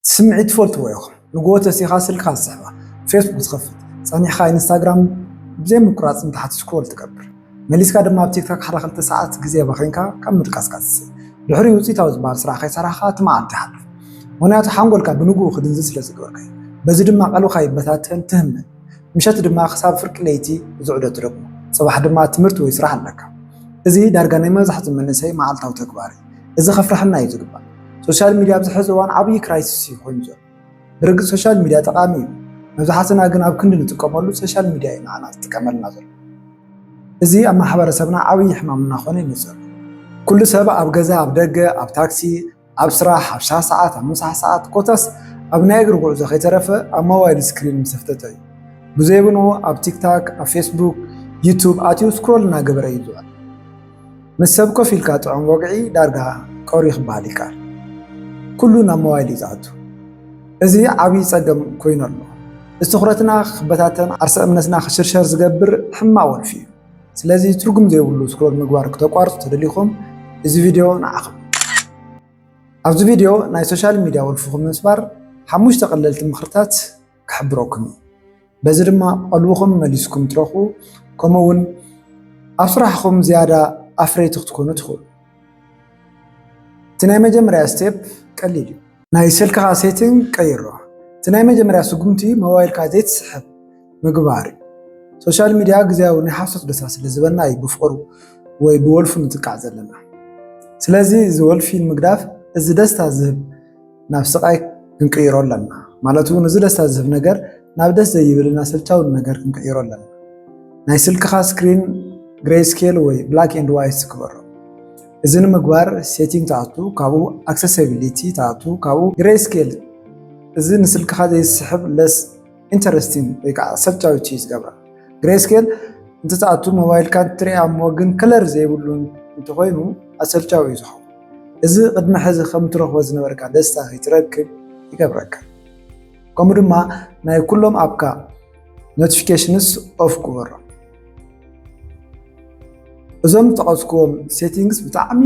ስምዒት ትፈልጥዎ ኢኹም። ንግሆ ተሲኻ ስልክኻ ትስሕባ፣ ፌስቡክ ትኸፍት፣ ጸኒሕካ ኢንስታግራም ብዘይ ምቁራጽ ንታሕቲ ስክሮል ትገብር። መሊስካ ድማ ኣብ ቲክቶክ ሓደ ክልተ ሰዓት ግዜ ኣባኺንካ ካብ ምድቃስካ ትስእ። ድሕሪኡ ውጽኢታዊ ዝበሃል ስራሕ ከይሰራሕካ እቲ መዓልቲ ይሓልፍ። ምኽንያቱ ሓንጎልካ ብንግኡ ክድንዝዝ ስለ ዝገበርካዮ። በዚ ድማ ቀልብኻ ይበታተን ትህመን። ምሸት ድማ ክሳብ ፍርቂ ለይቲ እዚ ዑደት ትደግሞ። ጽባሕ ድማ ትምህርቲ ወይ ስራሕ ኣለካ። እዚ ዳርጋ ናይ መብዛሕትኡ መንእሰይ መዓልታዊ ተግባር እዩ። እዚ ከፍርሐና እዩ ዝግባእ። ሶሻል ሚድያ ኣብዚ ሕዚ እዋን ዓብዪ ክራይሲስ እዩ ኮይኑ ዘሎ። ብርግጽ ሶሻል ሚድያ ጠቓሚ እዩ። መብዛሕትና ግን ኣብ ክንዲ ንጥቀመሉ ሶሻል ሚድያ እዩ ንዓና ዝጥቀመልና ዘሎ። እዚ ኣብ ማሕበረሰብና ዓብዪ ሕማም እናኾነ ይመጽእ ኣሎ። ኩሉ ሰብ ኣብ ገዛ፣ ኣብ ደገ፣ ኣብ ታክሲ፣ ኣብ ስራሕ፣ ኣብ ሻሂ ሰዓት፣ ኣብ ምሳሕ ሰዓት፣ ኮታስ ኣብ ናይ እግሪ ጉዕዞ ከይተረፈ ኣብ ሞባይል ስክሪን ምስ ኣፍጠጠ እዩ። ብዘይብንኡ ኣብ ቲክታክ፣ ኣብ ፌስቡክ፣ ዩቱብ ኣትዩ ስክሮል እናገበረ እዩ ዝውዕል። ምስ ሰብ ኮፍ ኢልካ ጥዑም ወግዒ ዳርጋ ቀርዩ ክበሃል ይከኣል። ኩሉ ናብ ሞባይል እዩ ዝኣቱ። እዚ ዓብዪ ጸገም ኮይኑ ኣሎ። እዚ ትኹረትና ክበታተን ዓርሰ እምነትና ክሽርሸር ዝገብር ሕማቕ ወልፊ እዩ። ስለዚ ትርጉም ዘይብሉ ስክሮል ምግባር ክተቋርጹ ተደሊኹም እዚ ቪድዮ ንዓኹም። ኣብዚ ቪድዮ ናይ ሶሻል ሚድያ ወልፍኹም ንምስባር ሓሙሽተ ቀለልቲ ምኽርታት ክሕብረኩም እዩ። በዚ ድማ ቀልብኹም መሊስኩም ትረኽቡ፣ ከምኡ እውን ኣብ ስራሕኹም ዝያዳ ኣፍረይቲ ክትኮኑ ትኽእሉ። እቲ ናይ መጀመርያ ስቴፕ ቀሊል እዩ። ናይ ስልክኻ ሴቲንግ ቀይሮ። እቲ ናይ መጀመርያ ስጉምቲ ሞባይልካ ዘይትስሕብ ምግባር እዩ። ሶሻል ሚድያ ግዜያዊ ናይ ሓሶት ደስታ ስለ ዝህበና እዩ ብፍቕሩ ወይ ብወልፉ ንጥቃዕ ዘለና። ስለዚ እዚ ወልፊ ንምግዳፍ እዚ ደስታ ዝህብ ናብ ስቓይ ክንቅይሮ ኣለና። ማለት እውን እዚ ደስታ ዝህብ ነገር ናብ ደስ ዘይብልን ኣሰልቻውን ነገር ክንቅይሮ ኣለና። ናይ ስልክኻ ስክሪን ግሬይ ስኬል ወይ ብላክ ኤንድ ዋይት ክበሮ። እዚ ንምግባር ሴቲንግ ትኣቱ፣ ካብኡ ኣክሰሲቢሊቲ ትኣቱ፣ ካብኡ ግሬይ ስኬል። እዚ ንስልክኻ ዘይስሕብ ለስ ኢንተረስቲንግ ወይ ከዓ ኣሰልቻዊት እዩ ዝገብራ። ግሬይ ስኬል እንትትኣቱ ሞባይልካ እንትሪኣ እሞ ግን ከለር ዘይብሉ እንተኾይኑ ኣሰልቻዊ እዩ ዝኸውን። እዚ ቅድሚ ሕዚ ከም ትረኽቦ ዝነበርካ ደስታ ከይትረክብ ይገብረካ። ከምኡ ድማ ናይ ኩሎም ኣፕካ ኖቲፊኬሽንስ ኦፍ ግበሮ። እዞም ዝጠቐስክዎም ሴቲንግስ ብጣዕሚ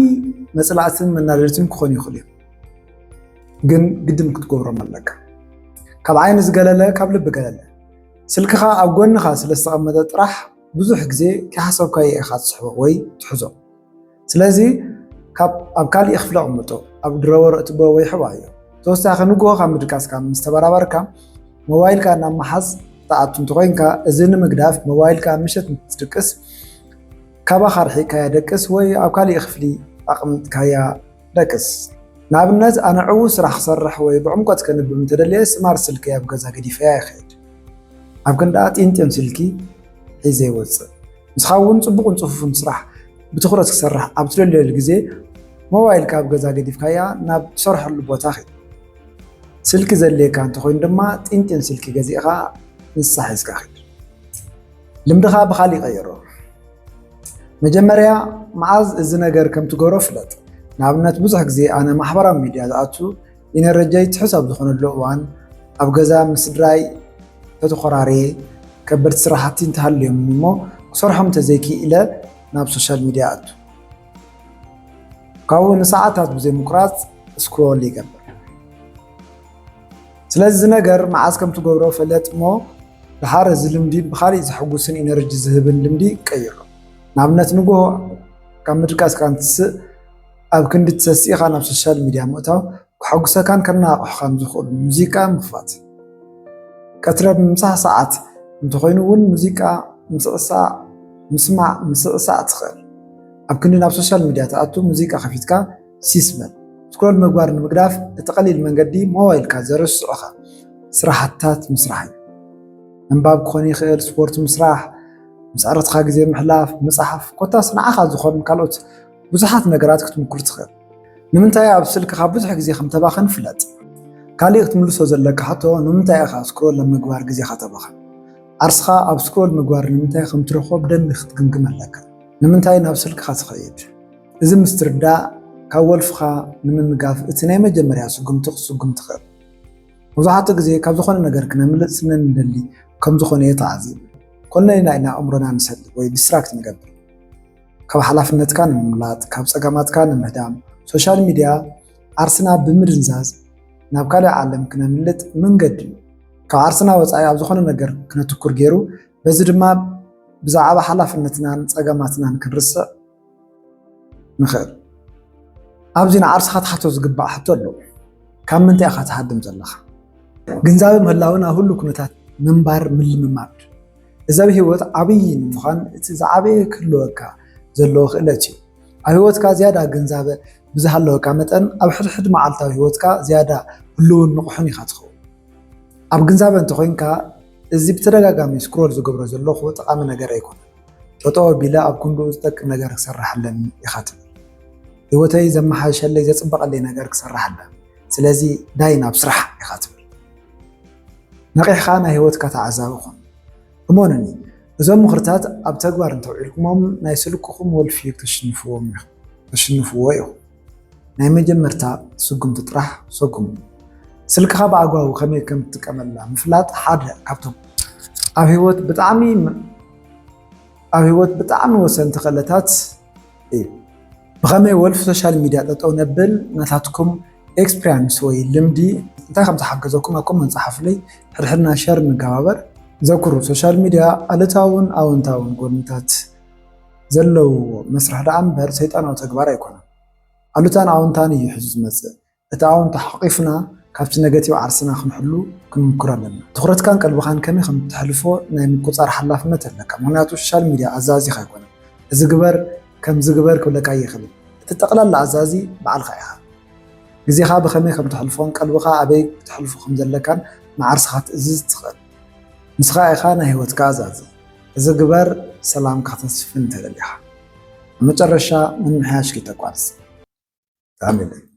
መፅላእትን መናደድትን ክኾኑ ይኽእሉ እዮም፣ ግን ግድን ክትገብሮም ኣለካ። ካብ ዓይኒ ዝገለለ ካብ ልቢ ገለለ። ስልክኻ ኣብ ጎንኻ ስለ ዝተቐመጠ ጥራሕ ብዙሕ ግዜ ከይሓሰብካዮ ኢኻ ትስሕቦ ወይ ትሕዞ። ስለዚ ካብ ኣብ ካሊእ ክፍሊ ኣቕምጦ፣ ኣብ ድረወር እጥቦ ወይ ሕባዮ። ተወሳኺ ንግሆ ካብ ምድቃስካ ምስ ተበራበርካ ሞባይልካ ናብ ምሓዝ ትኣቱ እንተኾይንካ፣ እዚ ንምግዳፍ ሞባይልካ ምሸት እንትትድቅስ ካባኻ ኣርሒቕካያ ደቅስ ወይ ኣብ ካሊእ ክፍሊ ኣቕምጥካያ ደቅስ። ንኣብነት ኣነ ዕዉት ስራሕ ክሰርሕ ወይ ብዕምቆት ከንብብ እንተደልየ ስማርት ስልከይ ኣብ ገዛ ገዲፈያ ይኸይድ። ኣብ ክንድኣ ጢንጢን ስልኪ ሒዘ ይወፅእ። ንስኻ እውን ፅቡቕን ፅፉፍን ስራሕ ብትኹረት ክሰርሕ ኣብ ትደልየሉ ግዜ ሞባይልካ ኣብ ገዛ ገዲፍካያ ናብ ትሰርሐሉ ቦታ ኺድ። ስልኪ ዘድልየካ እንተኾይኑ ድማ ጢንጢን ስልኪ ገዚእኻ ንሳ ሒዝካ ኺድ። ልምድኻ ብኻሊእ ቀይሮ። መጀመርያ መዓዝ እዚ ነገር ከም ትገብሮ ፍለጥ። ንኣብነት ብዙሕ ግዜ ኣነ ማሕበራዊ ሚድያ ዝኣቱ ኢነረጀይ ትሑት ኣብ ዝኾነሉ እዋን ኣብ ገዛ ምስ ስድራይ ተተኾራርየ ከበድቲ ስራሕቲ እንተሃልዮም እሞ ክሰርሖም እንተዘይክኢለ ናብ ሶሻል ሚድያ ኣቱ። ካብኡ ንሰዓታት ብዘይ ምቁራፅ ስክሮል ይገብር። ስለዚ እዚ ነገር መዓዝ ከም ትገብሮ ፈለጥ እሞ ድሓር እዚ ልምዲ ብኻሊእ ዘሐጉስን ኢነርጂ ዝህብን ልምዲ ቀይሮ። ንኣብነት ንግሆ ካብ ምድቃስካ እንትስእ ኣብ ክንዲ ተሰሲእኻ ናብ ሶሻል ሚድያ ምእታው ክሐጉሰካን ከነቓቕሑኻን ዝኽእሉ ሙዚቃ ምኽፋት። ቀትረ ብምሳሕ ሰዓት እንተኾይኑ እውን ሙዚቃ ምስዕሳዕ ምስማዕ ምስዕሳዕ ትኽእል። ኣብ ክንዲ ናብ ሶሻል ሚድያ ትኣቱ ሙዚቃ ከፊትካ ሲስ በል። ስክሮል ምግባር ንምግዳፍ እቲ ቀሊል መንገዲ ሞባይልካ ዘረስዑኻ ስራሕታት ምስራሕ እዩ። ምንባብ ክኾን ይኽእል፣ ስፖርት ምስራሕ፣ ምስ ዕርትኻ ግዜ ምሕላፍ፣ ምፅሓፍ፣ ኮታስ ንዓኻ ዝኾኑ ካልኦት ብዙሓት ነገራት ክትምኩር ትኽእል። ንምንታይ ኣብ ስልክኻ ብዙሕ ግዜ ከም ተባኽን ፍለጥ። ካሊእ ክትምልሶ ዘለካ ሕቶ ንምንታይ ኢኻ ስክሮል ኣብ ምግባር ግዜኻ ተባኽን? ዓርስኻ ኣብ ስክሮል ምግባር ንምንታይ ከም ትረኽቦ ብደንቢ ክትግምግም ኣለካ። ንምንታይ ናብ ስልክኻ ትኸይድ? እዚ ምስ ትርዳእ ካብ ወልፍኻ ንምንጋፍ እቲ ናይ መጀመርያ ስጉምቲ ክትስጉም ትኽእል። መብዛሕትኡ ግዜ ካብ ዝኾነ ነገር ክነምልጥ ስለ እንደሊ ከም ዝኾነ እየ ተዓዚቡ። ኮለና ኢና ኣእምሮና ንሰልብ ወይ ዲስትራክት ንገብር። ካብ ሓላፍነትካ ንምምላጥ፣ ካብ ጸገማትካ ንምህዳም፣ ሶሻል ሚድያ ዓርስና ብምድንዛዝ ናብ ካልእ ዓለም ክነምልጥ መንገዲ እዩ። ካብ ዓርስና ወጻኢ ኣብ ዝኾነ ነገር ክነትኩር ገይሩ፣ በዚ ድማ ብዛዕባ ሓላፍነትናን ጸገማትናን ክንርስዕ ንኽእል። ኣብዚ ንዓርስኻ ትሓቶ ዝግባእ ሕቶ ኣሎ። ካብ ምንታይ ኢኻ ትሃድም ዘለኻ? ግንዛበ ምህላው ናብ ሁሉ ኩነታት ምንባር ምልምማድ። እዚ ኣብ ህይወት ዓብዪ ንምዃን እቲ ዝዓበየ ክህልወካ ዘለዎ ክእለት እዩ። ኣብ ህይወትካ ዝያዳ ግንዛበ ብዝሃለወካ መጠን፣ ኣብ ሕድሕድ መዓልታዊ ህይወትካ ዝያዳ ህልውን ንቑሕን ኢኻ ትኸውን። ኣብ ግንዛበ እንተኾይንካ፣ እዚ ብተደጋጋሚ ስክሮል ዝገብሮ ዘለኹ ጠቓሚ ነገር ኣይኮነን። ጠጠው ኣቢለ ኣብ ክንድኡ ዝጠቅም ነገር ክሰርሕ ኣለኒ ኢኻ ትብል። ህይወተይ ዘመሓይሸለይ ዘጽበቐለይ ነገር ክሰርሕ ኣለኒ። ስለዚ ዳይ ናብ ስራሕ ኢኻ ትብል። ነቒሕካ ናይ ህይወትካ ተዓዛቢ ኩን። እመኑኒ፣ እዞም ምኽርታት ኣብ ተግባር እንተውዒልኩሞም ናይ ስልክኹም ወልፊ ክተሽንፍዎም ኢኹም፣ ተሽንፍዎ ኢኹም። ናይ መጀመርታ ስጉምቲ ጥራሕ ሰጉሙ። ስልክኻ ብኣግባቡ ከመይ ከም ትጥቀመላ ምፍላጥ ሓደ ካብቶም ኣብ ህይወት ብጣዕሚ ኣብ ህይወት ብጣዕሚ ወሰንቲ ክእለታት እዩ። ብኸመይ ወልፊ ሶሻል ሚድያ ጠጠው ነብል? ናታትኩም ኤክስፒሪያንስ ወይ ልምዲ እንታይ ከም ዝሓገዘኩም ኣብ ኮመንት ጸሓፉለይ። ሕድሕድና ሸር ንገባበር። ዘክሩ፣ ሶሻል ሚድያ ኣሉታውን ኣወንታውን ጎንታት ዘለውዎ መስርሕ ደኣ እምበር ሰይጣናዊ ተግባር ኣይኮነን። ኣሉታን ኣወንታን እዩ ሒዙ ዝመጽእ። እቲ ኣወንታ ሓቂፍና ካብቲ ነገቲቭ ዓርስና ክንሕሉ ክንምኩር ኣለና። ትኹረትካን ቀልብኻን ከመይ ከም እተሕልፎ ናይ ምቁጽጻር ሓላፍነት ኣለካ። ምኽንያቱ ሶሻል ሚድያ ኣዛዚኻ ኣይኮነን። እዚ ግበር፣ ከምዚ ግበር ክብለካ ኣይኽእልን። እቲ ጠቕላላ ኣዛዚ ባዕልኻ ኢኻ። ግዜኻ ብኸመይ ከም ተሕልፎን ቀልብኻ ኣበይ ክተሕልፎ ከም ዘለካን ንዓርስኻ ክትእዝዝ ትኽእል። ንስኻ ኢኻ ናይ ህይወትካ ኣዛዚ። እዚ ግበር፣ ሰላምካ ክተስፍን እንተደሊኻ። ኣብ መጨረሻ ምምሕያሽ ከይተቋርጽ። ተኣሚነይ።